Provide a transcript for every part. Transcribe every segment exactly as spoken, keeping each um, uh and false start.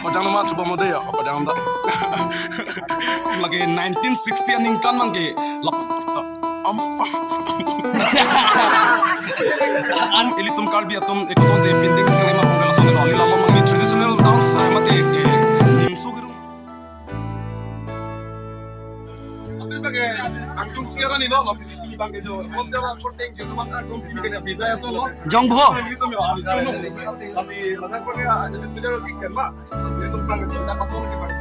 Kojang nama chuba mode ya, kojang da. Lake nineteen sixty aningkan abangke lap am an ilitum Karbi atum ekosonsi binding kali ma ponggal sonelo, lila lo abangke traditional dance, eh, mate, eh, nimso kirum. Atin bang ke angklung siara ni lo, lo pini bang ke jo, konsera korteng jo, bang angklung pini ke bida ya solo. Jongpho. Ini tuh ya, ada chunu. Masih mana kau ya, ada special weekend, Mak. Masih itu bang ke dapat kongsi bang.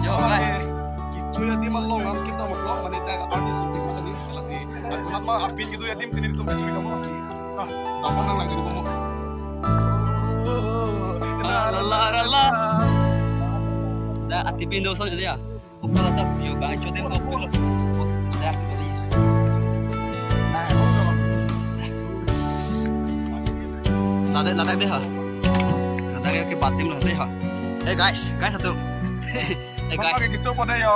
Yo, guys. Kicho ya di malong, kita mau pulang, mana ada artis untuk makan ini. Masih, aku nak mah apin gitu ya, dim sini tuh baju kamu. Ah, apa nang lagi di bawah? La, la, la, la, la. Da, ati pindo so jadi ya. Opa ta pio ba cho dem ko pilo. Da, pilo. Ladak, ladak deh ha. Ladak ya ke batim lah deh ha. Eh guys, guys satu. Eh guys. Bang ke kicho po deh ya.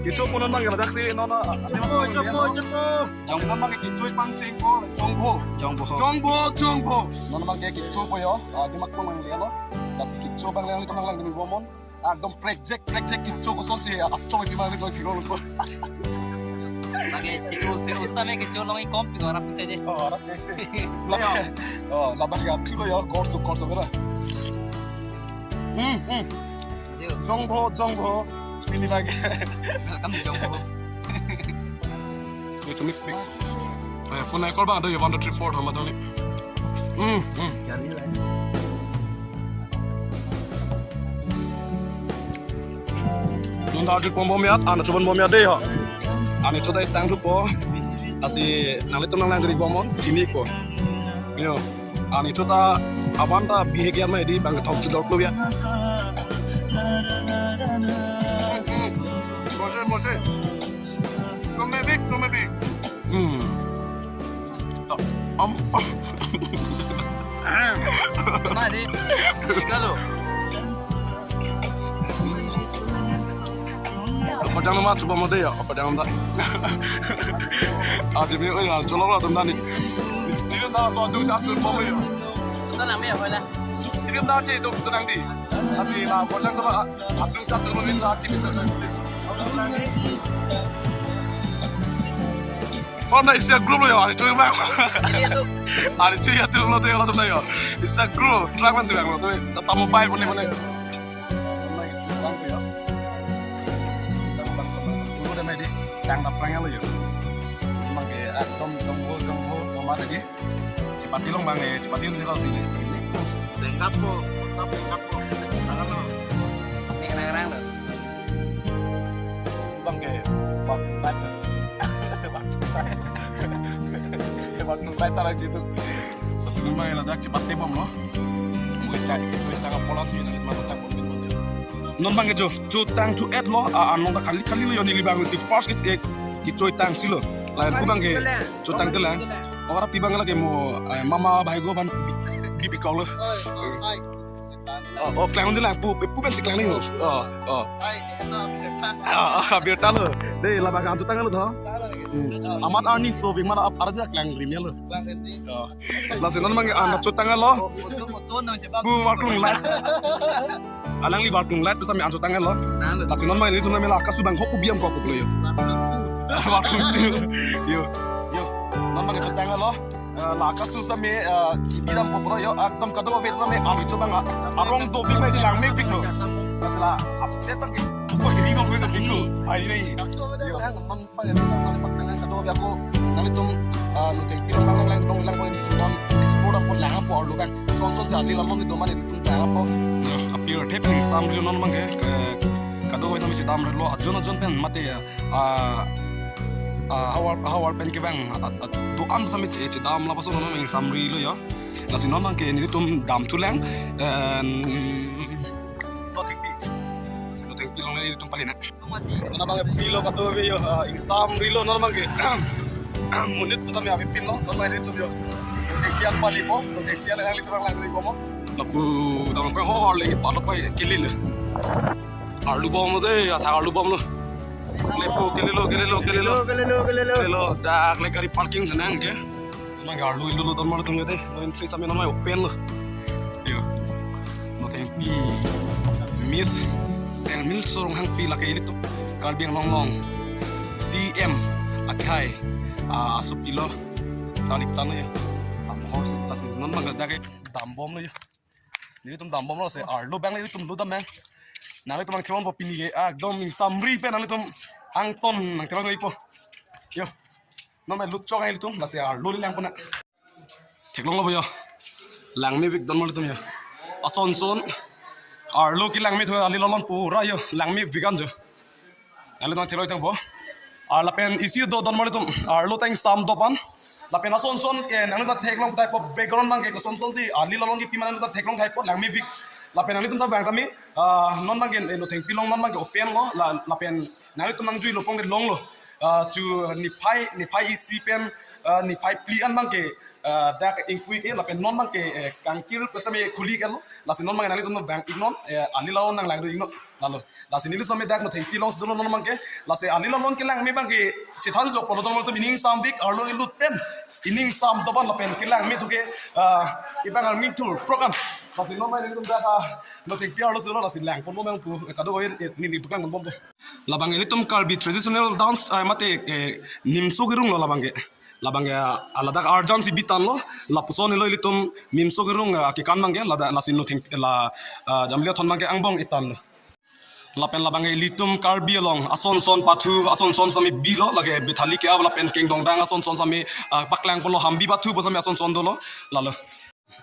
Kicho po non bang ke ladak si non. Cepo, cepo, cepo. Jong non bang ke kicho pangcheng po, jongpho. Jongpho. Jongpho, jongpho. Non bang ke kicho po ya. Ah, di mak pang mang le lo. Lasi kicho bang le ang ito mang lang di bomon. Ekdom prekjek prekjek kicho kososi achong iti mang le ko thiro lo. Lagi tiku si usta me kicho long ikom pi orang bisa je. Oh, orang bisa. Lah. Oh, labang ya thilo ya, korso korso kena. Hmm, hmm. Ayo. Jongpho, jongpho. Ini lagi. Welcome to Jongpho. Wait, to mix, mix. Eh, phone call bang, do you want to trip for hama toni? Hmm, hmm. Nunda arjut pon bomyat, ana chubon bomyat deh ho. Ani chodai tang thupo. Asi nanglitum nang lang gari bomon, chini ko. Yo. Ani chota abang ta bihek ya mai di bang thok chidor klo ya. Mose, mose. Chome bik, chome bik. Hmm. To, om, om. Mari. Kalau. Kojang nama chuba mode ya, kojang nama. Aji mi, oh ya, cholok lah tentang ni. Ini dah tuan tu satu mau ya. Tuan nama ya, boleh. Ini dah cek tu tenang di. Asi lah, kojang tu lah. Atu satu menit lah, cek bisa. Oh, na isi group lo ya, ani chui bang. Ani chui ya tu lo tu ya, lo tu na ya. Isi group, track man si bang lo tu. Tata mobile boleh boleh. Dulu dah main di tang daprang lo ya. Memang ke, ah, dong, dong, dong, dong, dong, mana di? Chepati long bang eh, chepati long di kau sini. Bengkak po, bengkak po. Tangan lo. Ini kena ngerang lo. Bang ke, bang, bang. Bang, bang, tarak situ. Pas ini bang, ladak chepati bom lo. Mungkin cari ke suai tangga pola sih, nanti masuk tak bom. Non bang ke jo, chotang cho-et lo, ah, anong ta khali khali lo yo neli bang ti first ke, ke, ke chotang si lo. Lain ko bang ke, chotang telang. Ora pi bang lagi mo, eh, mama bhai go ban bi, bi, bi kau lo. Oi, oi. Oh, oh, klang di lang, pu, pu pensi klang ni ho. Oh, oh. Ai, di handa, birta. Ah, ah, birta lo. Dei, labang ke anchotang lo tho. Hmm. Amat arni so, bing mana ap, arja klang rim ya lo. Klang rim di. Oh. Lasi non bang ke anchotang lo. Oh, foto, foto, no, jebak. Pu, warklung light. Alangli warklung light, pusami anchotang lo. Nah, lo. Lasi non bang ke, itu namanya la, kasu bang, kok ubiam kok lo yo. Warklung. Yo, yo. Non bang ke chotang lo. Eh, la kasu sami, eh, kibidam popro yo, ekdom kadokave sami, ali chobang, ah, arong dobi mai di lang mek pik lo. Masala, update bang ke, upa kiri bang ke pik lo. Ai, ai. Yo, bang, bang, bang, bang, sami pak dengan kadokave ako, nanglitum, eh, Nothengpi along bang, lang, lang, lang, bang, explore po lang po arlo bang. Son, son, sa, lila, long, doman, ilitum lang po. Apir, thep, samri, non, bang, ke, ke, kadokave sami si dam, lo, ajon, ajon, pen, mate, ya. Ah, ah, hawar, hawar pen kevang, ah, ah, do-an sami che, chedam lapuson non bang samri lo yo. Lasi non bang ke nelitum dam thulang, eh, Nothengpi. Lasi Nothengpi along nelitum pali na. Non bang ke pi lo kato ve yo, ah, ing samri lo non bang ke. Monit pusami avi pin lo, non bang nelitum yo. Nothengpi apali po, Nothengpi alangli kurang langri po mo. Lapu dam ko ho ho le, palo pa kelin. Arlu bom lo dei, athak arlu bom lo. Lepo, kelelo, kelelo, kelelo. Kelelo, kelelo, kelelo. Kelelo, dak le gari parking senang ke. Mang arlu ilu lo ton mar tung dei. No entry sami namai open lo. Yo. Nothengpi Miss Sengmilso Ronghangpi lake ilitum Karbi Anglong along C M akhai, ah, asopi lo, talik tanu ya. Amor lasi non abang dak ke dambomlo ya. Nelitum dambomlo, lasi arlo abang nelitum lutdam abang. Nanglitum nangthelongpo pini ke, ah, ekdom samri pen nanglitum angton nangthelong ipo. Yo. Non abang lutchok ilitum, lasi arlo le langpo na. Theklonglo bo yo. Langmevik donmar ilitum yo. Ason son. Arlo kelangme thu ali lolon pura yo. Langmevik an jo. Nanglitum theklong thangpo. Ar lapen isi do donmar ilitum. Arlo ta ingsam do pan. Lapen ason son ke nanglitum theklong thaipo, background abang ke koson son si ali lolon kipi ma nanglitum theklong thaipo, langmevik. Lapen nanglitum ta vang kami, ah, non abang ke, eh, Nothengpi along non abang ke open lo. La, lapen nanglitum nangjuilo pong de longlo. Ah, chu niphai, niphai isi pen, ah, niphai phli an abang ke, ah, dak ingpui ke, lapen non abang ke, eh, kangkir pen same khuli ke lo. Lasi non abang nanglitum vang iknon, eh, ali lolon nanglangdun iknon. Lalo. Lasi nelitum same dak Nothengpi along si dolo non abang ke. Lasi ali lolon kelangme abang ke chethan jokpo lo, donmar ilitum iningsamvik, arlo ilut pen iningsam do pan lapen kelangme thu ke, ah, ibang army tour program. Lasi non abang nelitum dak, ah, Nothengpi arlo si dolo, lasi langponbom abang pu, kadokave, eh, neli paklang ponbompo. Labang ilitum Karbi traditional dance, ah, mate, eh, nimso kerung lo labang ke. Labang ke, ah, ladak arjan si bitan lo, lapuson helo ilitum nimso kerung, ah, kekan abang ke, ladak lasi Notheng, la, ah, Jamliathon abang ke angbong itan lo. Lapen labang ke ilitum Karbi along ason son pathu, ason son same bilo, lake bethali ke-ap lapen kengdongdang ason son same, ah, paklangponlo, hambi pathu pu same ason son dolo, lalo.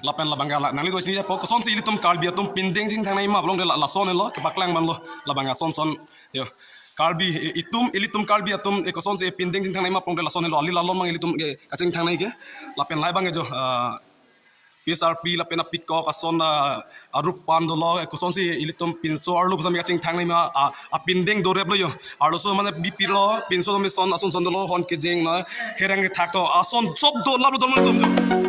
Lapen labang ke la, nangli do sini po, koson si ilitum Karbi atum pindeng chingthangnei ma pu long de la, lason lo, kepaklang manlo, labang ason son, yo. Karbi, i-, itum, ilitum Karbi atum, eh, koson si pindeng chingthangnei ma pu long de lason lo, ali lolon abang ilitum ke kachingthangnei ke. Lapen lahai abang ke jo, ah, P S R P lapen apikok ason, ah, arup pan dolo, eh, koson si ilitum pinso arlo pu same kachingthangnei ma, ah, apindeng dorep lo yo. Arloso mane bipir lo, pinso mane son, ason son dolo, hon kejeng na, therang kethak to, ason sop do, lap lo donmar ilitum.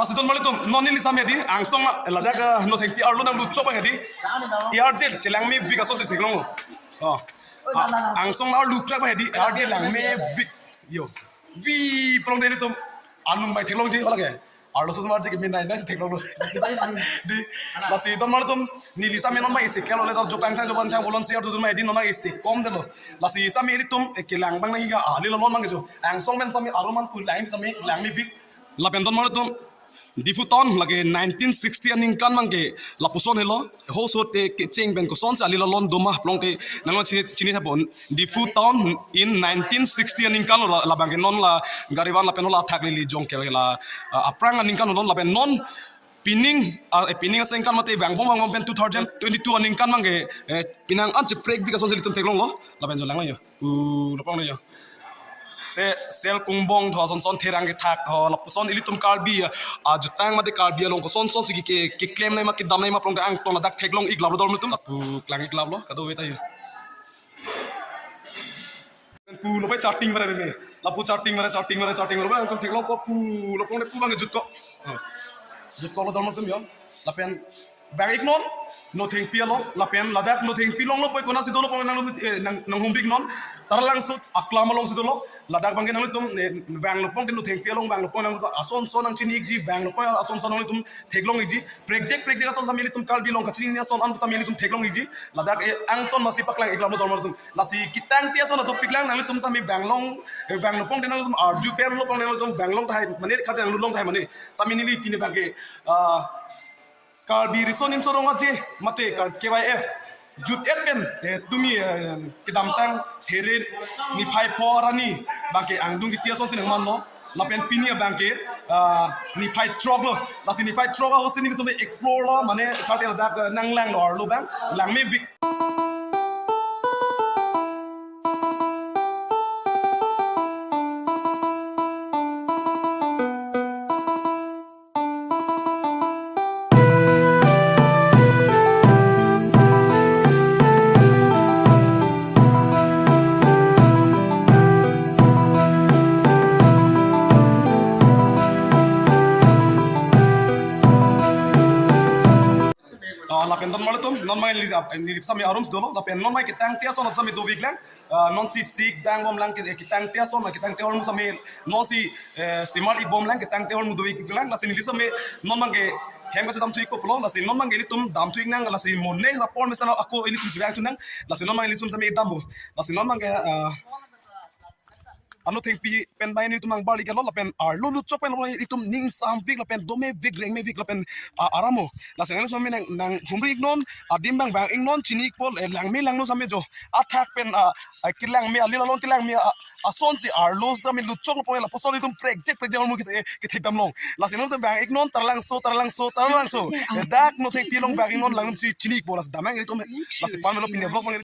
Lasi donmar ilitum, non neli same di, angsong la, ladak, eh, Nothengpi arlo nangluchok abang di. Arje chelangmevik ason si theklonglo. Oh. Ah, angsong la arlo krak abang di, arje langmevik. Yo. Vi pu long de ilitum. Anung bai theklongji, hala ke. Arloso arje kemenei nai si theklonglo. Di, lasi donmar ilitum, neli same non abang isi kelo le tar jopang thang jopan thang volunteer tu dun abang di non abang isi kom delo. Lasi same ilitum, eh, kelang abang nangji ke, ah, ali lolon abang ke jo. Angsong pen same aruman pu lang same langmevik. Lapen donmar ilitum Diphu town lake nineteen sixty aningkan abang ke lapuson helo, hoso te kecheng pen koson si ali lolon do ma pu long te nangli chini, chini tha pon. Diphu town in nineteen sixty aningkan lo la, labang ke non la gari van lapen la thak lili jong ke la, ah, aphrang aningkan lo lapen non pining, ah, eh, pining asengkan mate vangbom vangbom pen two thousand twenty-two aningkan abang ke, eh, penang an cheprekvik ason si ilitum theklonglo lapen jo langlo yo. Pu lo pon yo. Se, sel kungbong tho, ason son therang kethak tho, lapuson ilitum Karbi, ah, jutang mate Karbi along koson son si ke, ke, keklemnei ma, kedamnei ma pu long te angton ladak theklong ik lap lo donmar ilitum, lapu klang ik lap lo, kadokave ta yo. Pu lo pai charting mare ne, lapu charting mare, charting mare, charting mare, angton theklongpo pu lo pon te pu abang jutkok. Oh. Jutkok lo donmar ilitum yo. Lapen vang iknon, Nothengpi along, lapen ladak Nothengpi along lo poi konat si dolo pon nang, eh, nang, nanghumri iknon, Taralangso aklam along si dolo, ladak abang ke nanglitum, eh, vanglo pon te Nothengpi along vanglo pon nang ason son nangchini ikji, vanglo pon ason son nanglitum theklong ikji, prekjak prekjak ason same ilitum Karbi along kachini ason an same ilitum theklong ikji, ladak, eh, angton masi paklang ik lap lo donmar ilitum, lasi ketang ti ason atum piklang nanglitum same vanglong, eh, vanglo pon te nanglitum arju pen lo pon nanglitum vanglong tahai mane khat nanglulong tahai mane, same neli pini abang ke, ah, Karbi Riso Nimso Rong Aje, mate Kar-, K Y F. Jut et pen, eh, tumi, eh, kedamtang here niphai pho arni abang ke angdung kiti ason si nangmanlo. Lapen pini abang ke, ah, niphai throk lo. Lasi niphai throk ahut si nelitum explore lo, mane karte ladak, eh, nanglanglo arlo abang, langmevik. Mai neli ap- neli sami arum si dolo, lapen non mai ketangte ason sami dovik lang. Ah, non si sik dang bom lang ke- ketangte ason, ketangte ahormu sami non si, eh, simar ik bom lang, ketangte ahormu dovik lang. Lasi neli sami non abang ke hem kasedam thu ikpo pulo, lasi non abang ke ilitum dam thu ik nang, lasi mo next apor mesen ako ilitum chevang thu nang, lasi non abang ilitum sami dam bo, lasi non abang ke, ah, ano thengpi pen bai nelitum nang barli kalo lapen arlo lutchok pen ilitum ning samvik lapen domevik rengmevik lapen, ah, aramo. Lasi nang sami nang nang humri ik non, adim abang vang ik non, chini ikpo, eh, langme langno sami jo. Athak pen, ah, ah, kelangme, alil along kelangme, ah, ason si arlo sami lutchok lo pon lapuson ilitum prekjek prekjek ahormu kete- kethek dam long. Lasi nang vang ik non, Taralangso, Taralangso, Taralangso. Eh, dak no thengpi along vang ik non, langno si chini ikpo, lasi dam nang ilitum, lasi pan melo pini vlog abang